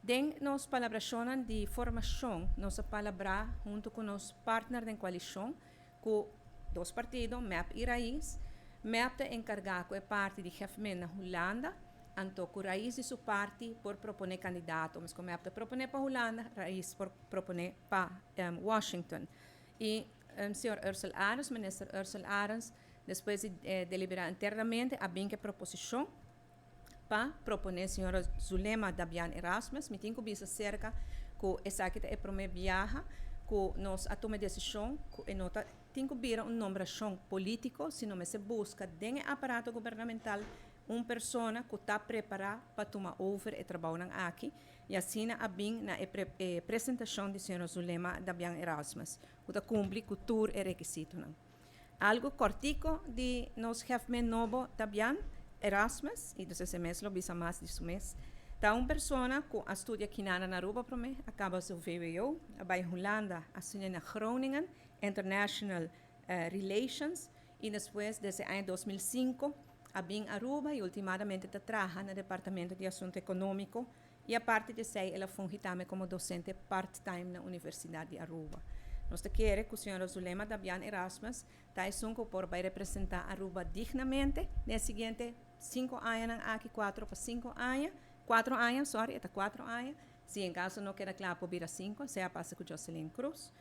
Den nos palabrashon di formashon, nos a palabrá huntu ku nos partner di koalishon, ku dos partido, MEP i RAIZ. MEP ta enkargá ku e parti di GFMIN na Hulanda, anto ku RAIZ di su parti por proponé kandidato, mas ku MEP ta proponé pa Hulanda, RAIZ por proponé pa Washington. I señor Ursell Arends, minister Ursell Arends, despues di deliberá internamente, a bin ku e proposishon pa proponé señora Zulema Dabian Erasmus. Mi tin ku bisa serka ku esaki ta e promé biaha ku nos a tuma desishon ku e no ta tin ku bira un nombrashon polítiko, sino mester buska den e aparato gubernamental un persona ku ta prepará pa tuma over e trabounan aki, i asina a bin na e presentashon di señora Zulema Dabian Erasmus, ku ta kumpli ku tur e rekisitonan. Algu kòrtiku di nos GFMIN nobo Dabian Erasmus, i dus e mes lo bisa mas di su mes. Ta un persona ku a studia kinana na Aruba promé, a kaba su VWO, a bai Hulanda, a studia na Groningen, International Relations, i despues, desde aña 2005, a bin Aruba i ultimadamente ta traha na Departamento di Asuntu Ekonómiko, i aparte di esei el a fungi tambe komo dosente part-time na Universidat di Aruba. Nos ta kere ku señora Zulema Dabian Erasmus ta esun ku por bai representá Aruba dignamente den e siguiente 5 añanan aki, 4 pa 5 aña, 4 aña, sorry, e ta 4 aña, si en kaso no keda kla por bira 5, sea pasa ku Jocelyn Croes.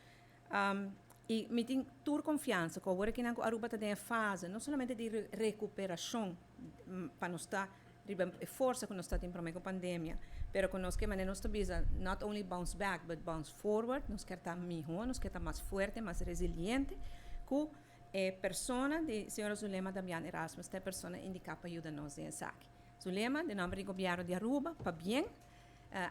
I mi tin tur konfiansa ku awor ku Aruba ta den fase no solamente di rekuperashon pa nos ta riba forsa ku nos ta tin promé ku pandemia, pero ku nos ke manera nos ta bisa not only bounce back but bounce forward, nos ke ta mihó, nos ke ta mas fuerte, mas resiliente, ku e persona di señora Zulema Damian Erasmus ta e persona indiká pa yuda nos den esaki. Zulema, den nòmber di gobièrnu di Aruba, pabien.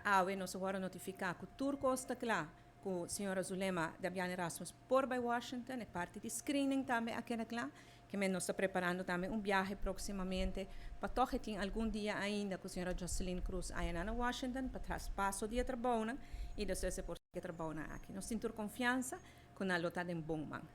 Awe nos a notifiká ku tur kos ta kla, ku señora Zulema Dabian Erasmus por bai Washington, e parti di screening tambe a keda kla, ke men nos ta preparando tambe un biahe próksimamente, pa toch tin algun dia ainda ku señora Jocelyn Croes aya na Washington, pa traspaso di trabou, i despues por trabou aki. Nos tin tur konfiansa ku nan lo ta den bon man.